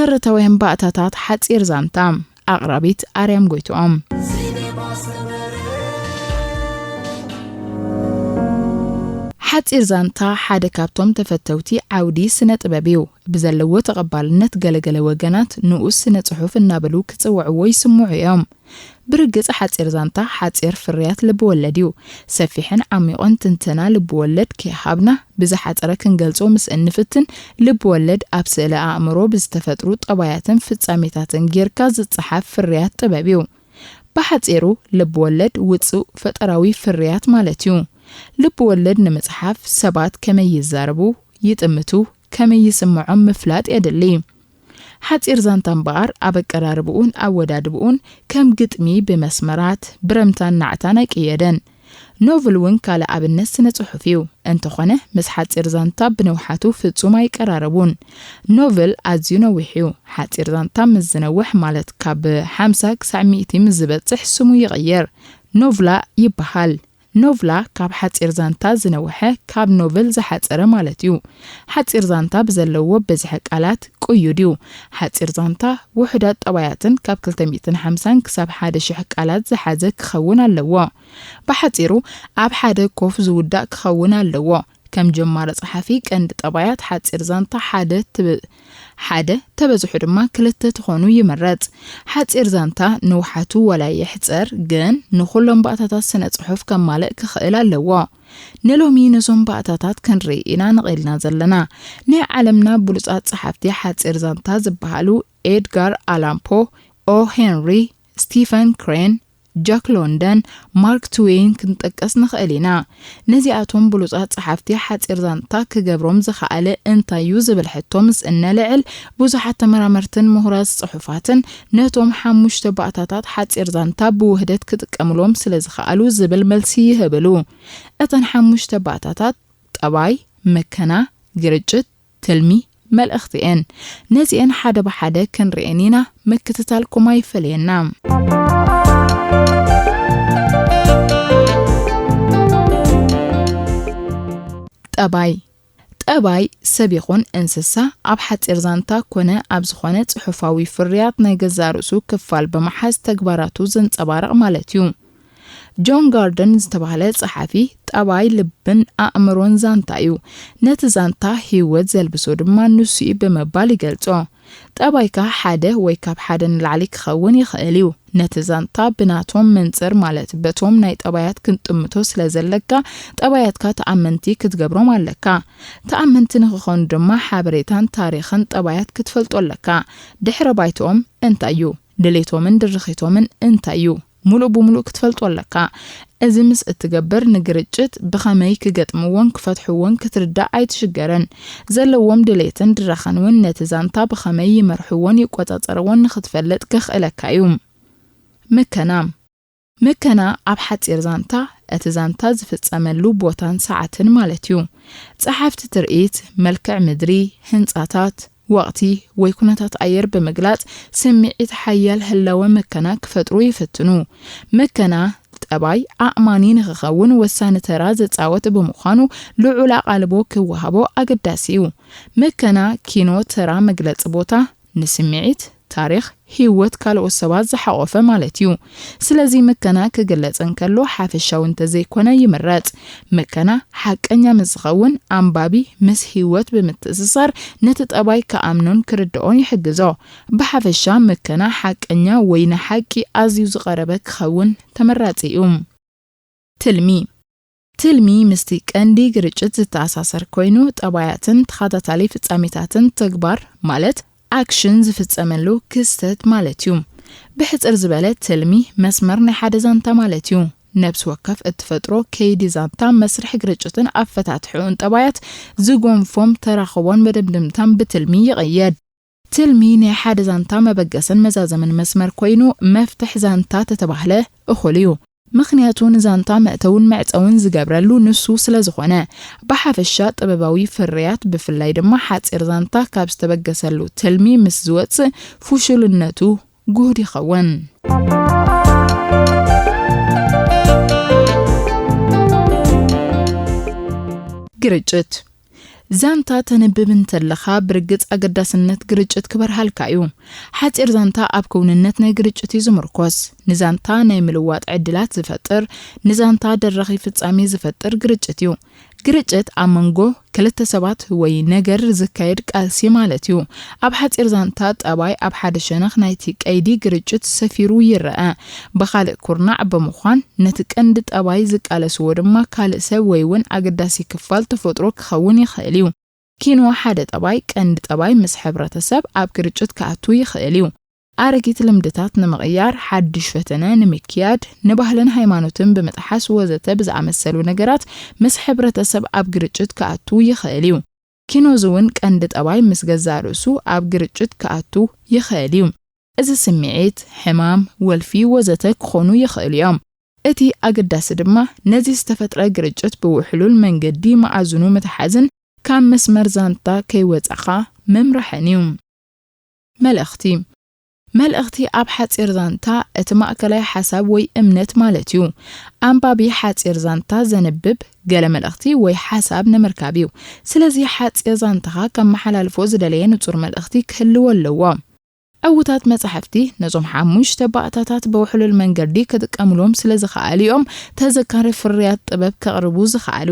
መሰረታውያን ባእታታት ሓጺር ዛንታ። ኣቕራቢት ኣርያም ጎይትኦም። ሓጺር ዛንታ ሓደ ካብቶም ተፈተውቲ ዓውዲ ስነ ጥበብ እዩ። ብዘለዎ ተቐባልነት ገለገለ ወገናት ንኡስ ስነ ጽሑፍ እናበሉ ክጽውዕዎ ይስምዑ እዮም። ብርግጽ ሓጺር ዛንታ ሓጺር ፍርያት ልብወለድ እዩ። ሰፊሕን ዓሚቑን ትንተና ልብወለድ ከይሃብና ብዝሓጸረ ክንገልጾ ምስ እንፍትን፣ ልብወለድ ኣብ ስእለ ኣእምሮ ብዝተፈጥሩ ጠባያትን ፍጻሜታትን ጌርካ ዝጸሓፍ ፍርያት ጥበብ እዩ። ብሓጺሩ ልብወለድ ውጹእ ፈጠራዊ ፍርያት ማለት እዩ። ልብወለድ ንምጽሓፍ ሰባት ከመይ ይዛረቡ፣ ይጥምቱ፣ ከመይ ይስምዖም ምፍላጥ የድሊ። ሓጺር ዛንታ እምበኣር ኣብ ኣቀራርብኡን ኣወዳድብኡን ከም ግጥሚ ብመስመራት፣ ብረምታን ናዕታን ኣይቅየደን። ኖቨል እውን ካልእ ኣብነት ስነ ጽሑፍ እዩ። እንተኾነ ምስ ሓጺር ዛንታ ብንውሓቱ ፍጹም ኣይቀራረቡን። ኖቨል ኣዝዩ ነዊሕ እዩ። ሓጺር ዛንታ ምስ ዝነውሕ ማለት ካብ ሓምሳ ክሳዕ ሚእቲ ምስ ዝበጽሕ ስሙ ይቕየር። ኖቭላ ይበሃል። ኖቭላ ካብ ሓጺር ዛንታ ዝነውሐ ካብ ኖቨል ዝሓጸረ ማለት እዩ። ሓጺር ዛንታ ብዘለዎ ብዝሒ ቃላት ቅዩድ እዩ። ሓጺር ዛንታ ውሑዳት ጠባያትን ካብ ክልተ ሚእትን ሓምሳን ክሳብ ሓደ ሽሕ ቃላት ዝሓዘ ክኸውን ኣለዎ። ብሓጺሩ ኣብ ሓደ ኮፍ ዝውዳእ ክኸውን ኣለዎ። ከም ጀማሪ ጸሓፊ ቀንዲ ጠባያት ሓጺር ዛንታ ሓደ ትብ-፣ ሓደ ተበዝሑ ድማ ክልተ ትኾኑ ይምረጽ። ሓጺር ዛንታ ንውሓቱ ወላ ይሕጸር፣ ግን ንኹሎም ባእታታት ስነ ጽሑፍ ከማልእ ክኽእል ኣለዎ። ንሎሚ ነዞም ባእታታት ክንርኢ ኢና ንቕልና ዘለና። ናይ ዓለምና ብሉጻት ጸሓፍቲ ሓጺር ዛንታ ዝበሃሉ ኤድጋር ኣላን ፖ፣ ኦ ሄንሪ፣ ስቲፈን ክሬን፣ ጃክ ሎንደን፣ ማርክ ትዌይን ክንጠቅስ ንኽእል ኢና። ነዚኣቶም ብሉጻት ጸሓፍቲ ሓጺር ዛንታ ክገብሮም ዝኸኣለ እንታይ እዩ ዝብል ሕቶ ምስ እነልዕል፣ ብዙሓት ተመራመርትን ምሁራት ጽሑፋትን ነቶም ሓሙሽተ ባእታታት ሓጺር ዛንታ ብውህደት ክጥቀምሎም ስለ ዝኸኣሉ ዝብል መልሲ ይህብሉ። እተን ሓሙሽተ ባእታታት ጠባይ፣ መከና፣ ግርጭት፣ ትልሚ፣ መልእኽቲ እየን። ነዚአን ሓደ ብሓደ ክንርእየን ኢና፣ ምክትታልኩም ኣይፈለየና። ጠባይ። ጠባይ ሰብ ይኹን እንስሳ ኣብ ሓጺር ዛንታ ኮነ ኣብ ዝኾነ ጽሑፋዊ ፍርያት ናይ ገዛእ ርእሱ ክፋል ብምሓዝ ተግባራቱ ዘንጸባርቕ ማለት እዩ። ጆን ጋርደን ዝተባህለ ጸሓፊ፣ ጠባይ ልብን ኣእምሮን ዛንታ እዩ። ነቲ ዛንታ ህይወት ዘልብሶ ድማ ንሱ እዩ ብምባል ይገልጾ። ጠባይካ ሓደ ወይ ካብ ሓደ ንላዕሊ ክኸውን ይኽእል እዩ። ነቲ ዛንታ ብናቶም መንጽር፣ ማለት በቶም ናይ ጠባያት ክንጥምቶ ስለ ዘለካ፣ ጠባያትካ ተኣመንቲ ክትገብሮም ኣለካ። ተኣመንቲ ንኽኾኑ ድማ ሓበሬታን ታሪኽን ጠባያት ክትፈልጦ ኣለካ። ድሕረ ባይትኦም እንታይ እዩ? ድሌቶምን ድርኺቶምን እንታይ እዩ? ሙሉእ ብሙሉእ ክትፈልጦ ኣለካ። እዚ ምስ እትገብር፣ ንግርጭት ብኸመይ ክገጥምዎን ክፈትሕዎን ክትርዳእ ኣይትሽገርን። ዘለዎም ድሌትን ድረኸን እውን ነቲ ዛንታ ብኸመይ ይመርሕዎን ይቆጻጸርዎን ንኽትፈልጥ ከኽእለካ እዩ። ምከና። ምከና ኣብ ሓጺር ዛንታ፣ እቲ ዛንታ ዝፍጸመሉ ቦታን ሰዓትን ማለት እዩ። ጸሓፍቲ ትርኢት፣ መልክዕ ምድሪ፣ ህንጻታት፣ ወቕቲ ወይ ኩነታት ኣየር ብምግላጽ ስምዒት ሓያል ህላወ ምከና ክፈጥሩ ይፍትኑ። ምከና ጠባይ ኣእማኒ ንኽኸውን ወሳኒ ተራ ዝጻወት ብምዃኑ ልዑል ኣቓልቦ ክወሃቦ ኣገዳሲ እዩ። ምከና ኪኖ ተራ መግለጺ ቦታ ንስምዒት፣ ታሪኽ፣ ህይወት ካልኦት ሰባት ዝሓቖፈ ማለት እዩ። ስለዚ ምከና ክግለጽ እንከሎ ሓፈሻዊ እንተዘይኮነ ይምረጽ። ምከና ሓቀኛ ምስ ዝኸውን ኣንባቢ ምስ ህይወት ብምትእስሳር ነቲ ጠባይ ክኣምኖን ክርድኦን ይሕግዞ። ብሓፈሻ ምከና ሓቀኛ ወይ ንሓቂ ኣዝዩ ዝቐረበ ክኸውን ተመራጺ እዩ። ትልሚ። ትልሚ ምስቲ ቀንዲ ግርጭት ዝተኣሳሰር ኮይኑ፣ ጠባያትን ተኸታታሊ ፍጻሜታትን ተግባር ማለት ኣክሽን ዝፍጸመሉ ክስተት ማለት እዩ። ብሕጽር ዝበለ ትልሚ መስመር ናይ ሓደ ዛንታ ማለት እዩ። ነብሲ ወከፍ እትፈጥሮ ከይዲ ዛንታ መስርሕ ግርጭትን ኣፈታትሕኡን ጠባያት ዝጎንፎም ተራኽቦን መደምደምታን ብትልሚ ይቕየድ። ትልሚ ናይ ሓደ ዛንታ መበገስን መዛዘምን መስመር ኮይኑ፣ መፍትሕ ዛንታ ተተባህለ እኹል እዩ። ምኽንያቱ ንዛንታ መእተውን መዕጸውን ዝገብረሉ ንሱ ስለ ዝኾነ። ብሓፈሻ ጥበባዊ ፍርያት፣ ብፍላይ ድማ ሓጺር ዛንታ ካብ ዝተበገሰሉ ትልሚ ምስ ዝወጽእ ፍሹልነቱ ጉሁድ ይኸውን። ግርጭት። ዛንታ ተንብብ እንተለኻ ብርግጽ ኣገዳስነት ግርጭት ክበርሃልካ እዩ። ሓጺር ዛንታ ኣብ ክውንነት ናይ ግርጭት እዩ ዝምርኮስ። ንዛንታ ናይ ምልዋጥ ዕድላት ዝፈጥር፣ ንዛንታ ደራኺ ፍጻሜ ዝፈጥር ግርጭት እዩ። ግርጭት ኣብ መንጎ ክልተ ሰባት ወይ ነገር ዝካየድ ቃልሲ ማለት እዩ። ኣብ ሓጺር ዛንታ ጠባይ ኣብ ሓደ ሸነኽ ናይቲ ቀይዲ ግርጭት ሰፊሩ ይረአ። ብኻልእ ኩርናዕ ብምዃን ነቲ ቀንዲ ጠባይ ዝቃለስዎ ድማ ካልእ ሰብ ወይ እውን ኣገዳሲ ክፋል ተፈጥሮ ክኸውን ይኽእል እዩ። ኪኖ ሓደ ጠባይ፣ ቀንዲ ጠባይ ምስ ሕብረተሰብ ኣብ ግርጭት ክኣቱ ይኽእል እዩ። ኣረጊት ልምድታት ንምቕያር፣ ሓድሽ ፈተነ ንምክያድ፣ ንባህልን ሃይማኖትን ብምጥሓስ ወዘተ ብዝኣመሰሉ ነገራት ምስ ሕብረተሰብ ኣብ ግርጭት ክኣቱ ይኽእል እዩ። ኪኖዝ እውን ቀንዲ ጠባይ ምስ ገዛእ ርእሱ ኣብ ግርጭት ክኣቱ ይኽእል እዩ። እዚ ስምዒት፣ ሕማም፣ ወልፊ ወዘተ ክኾኑ ይኽእሉ እዮም። እቲ ኣገዳሲ ድማ ነዚ ዝተፈጥረ ግርጭት ብውሕሉል መንገዲ መኣዝኑ ምትሓዝን ካብ መስመር ዛንታ ከይወጻኻ ምምራሕን እዩ። መልእኽቲ። መልእኽቲ ኣብ ሓጺር ዛንታ እቲ ማእከላይ ሓሳብ ወይ እምነት ማለት እዩ። ኣንባቢ ሓጺር ዛንታ ዘንብብ ገለ መልእኽቲ ወይ ሓሳብ ንምርካብ እዩ። ስለዚ ሓጺር ዛንታኻ ከመሓላልፎ ዝደለየ ንጹር መልእኽቲ ክህልዎ ኣለዎ። ዕዉታት መጻሕፍቲ ነዞም ሓሙሽተ ባእታታት ብውሕሉል መንገዲ ክጥቀምሎም ስለ ዝኸኣሉ እዮም ተዘካሪ ፍርያት ጥበብ ከቕርቡ ዝኸኣሉ።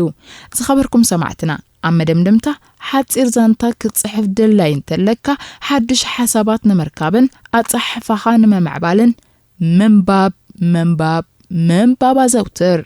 ዝኸበርኩም ሰማዕትና፣ ኣብ መደምደምታ ሓጺር ዛንታ ክትጽሕፍ ድላይ እንተለካ፣ ሓድሽ ሓሳባት ንምርካብን ኣጻሕፋኻ ንምምዕባልን ምንባብ፣ ምንባብ፣ ምንባብ ኣዘውትር።